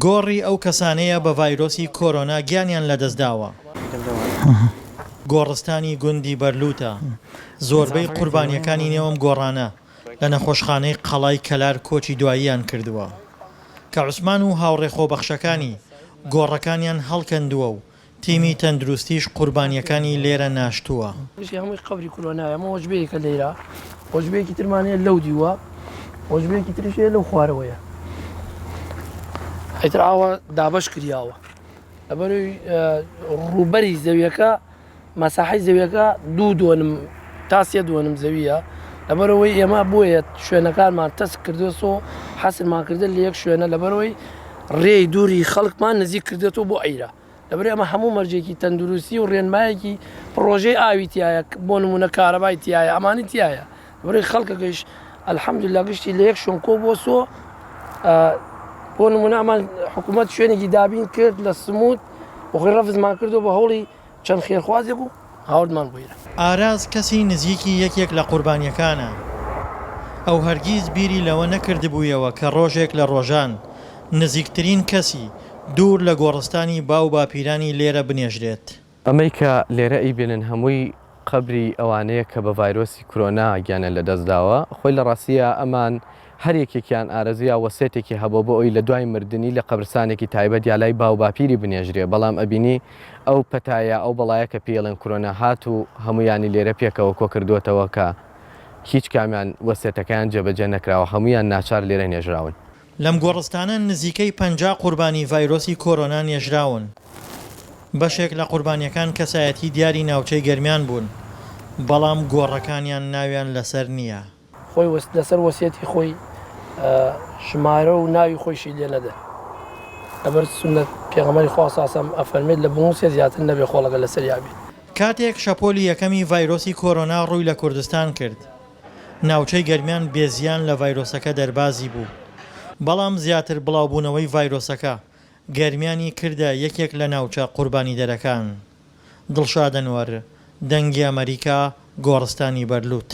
گۆڕی ئەو کەسانەیە بە ڤایرۆسی کۆرۆنا گیانیان لەدەستداوە. گۆڕستانی گوندی بەرلوتە، زۆربەی قوربانییەکانی نێو ئەم گۆڕانە لە نەخۆشخانەی قەڵای کەلار کۆچی دواییان کردووە، کە عوسمان و هاوڕێ خۆبەخشەکانی گۆڕەکانیان هەڵکەندووە و تیمی تەندروستیش قوربانییەکانی لێرە ناشتووە. گشتی هەمووی قەبری کورۆنایە ئەمە وەجبەیەکە لەیرە وەجبەیەکی ترمان هەیە لەو دیوە وەجبەیەکی تریش هەیە لەو خوارەوەیە ئیتر ئاوە دابەش کریاوە لەبەرەوەی ڕووبەری زەویەکە مەساحەی زەویەکە دوو دۆنم تا سێ دۆنم زەویە لەبەرەوەی ئێمە بۆیە شوێنەکانمان تەسک کردێسۆ حەسرمان کردن لە یەک شوێنە لەبەرەوەی ڕێی دووری خەڵکمان نزیک کردێتەوە بۆ ئەیرە لەبەرئ ئەمە هەموو مەرجێکی تەندروستی و ڕێنمایەکی پڕۆژەی ئاوی تایە بۆ نمونە کارەبای تایە ئەمانی تایە لەبەرئ خەڵکەکەیش الحمدلله گشتی لە یەک شوێن کۆ بۆسۆ بۆ نمونە ئەمان حکوومەت شوێنێکی دابین کرد لە سموت بۆخۆی ڕەفزمان کردو بە هەوڵی چەند خێرخوازێک و هاوردمان بۆ ئێرە. ئاراز کەسی نزیکی یەکێک لە قوربانییەکانە. ئەو هەرگیز بیری لەوە نەکردبوویەوە کە ڕۆژێک لە ڕۆژان نزیکترین کەسی، دوور لە گۆڕستانی باو باپیرانی لێرە بنێژرێت. ئەمەی کە لێرە ئەیبینن هەمووی قەبری ئەوانەیە کە بە ڤایرۆسی کرۆنا گیانیان لەدەست داوە، خۆی لە ڕاستیا ئەمان هەر یەکێکیان ئارەزوو یا وەسێتێکی هەبووە بۆ ئەوی لە دوای مردنی لە قەبرسانێکی تایبەت یا لای باو باپیری بنێژرێ، بەڵام ئەبینی ئەو پەتایە ئەو بەڵایە کە پێی ئەڵێن کرۆنا هات و هەموویانی لێرە پێکەوە کۆکردووەتەوە کە هیچ کامیان وەسێتەکەیان جێبەجێ نەکراوە هەموویان ناچار لێرە نێژراون. لەم گۆڕستانە نزیکەی 50 قوربانی ڤایرۆسی کۆرۆنا نێژراون. بەشێک لە قوربانییەکان کەسایەتی دیاری ناوچەی گەرمیان بوون، بەڵام گۆڕەکانیان ناویان لەسەر نییە. خۆی لەسەر وەسیەتی خۆی ژمارە و ناوی خۆیشی لێ نەدەن. لەبەر سوننەت پێغەمبەری خوا صلی اللە علیە و سلم ئەفەرمێت لە بنووسێ زیاتر نەبێ خۆڵەکە لەسەریا بێت. کاتێک شەپۆلی یەکەمی ڤایرۆسی کۆرۆنا ڕووی لە کوردستان کرد، ناوچەی گەرمیان بێ زیان لە ڤایرۆسەکە دەربازی بوو، بەڵام زیاتر بڵاوبوونەوەی ڤایرۆسەکە گەرمیانی کردە یەکێک لە ناوچە قوربانیدەرەکان. دڵشاد ئەنوەر، دەنگی ئەمەریکا، گۆڕستانی بەرلوت.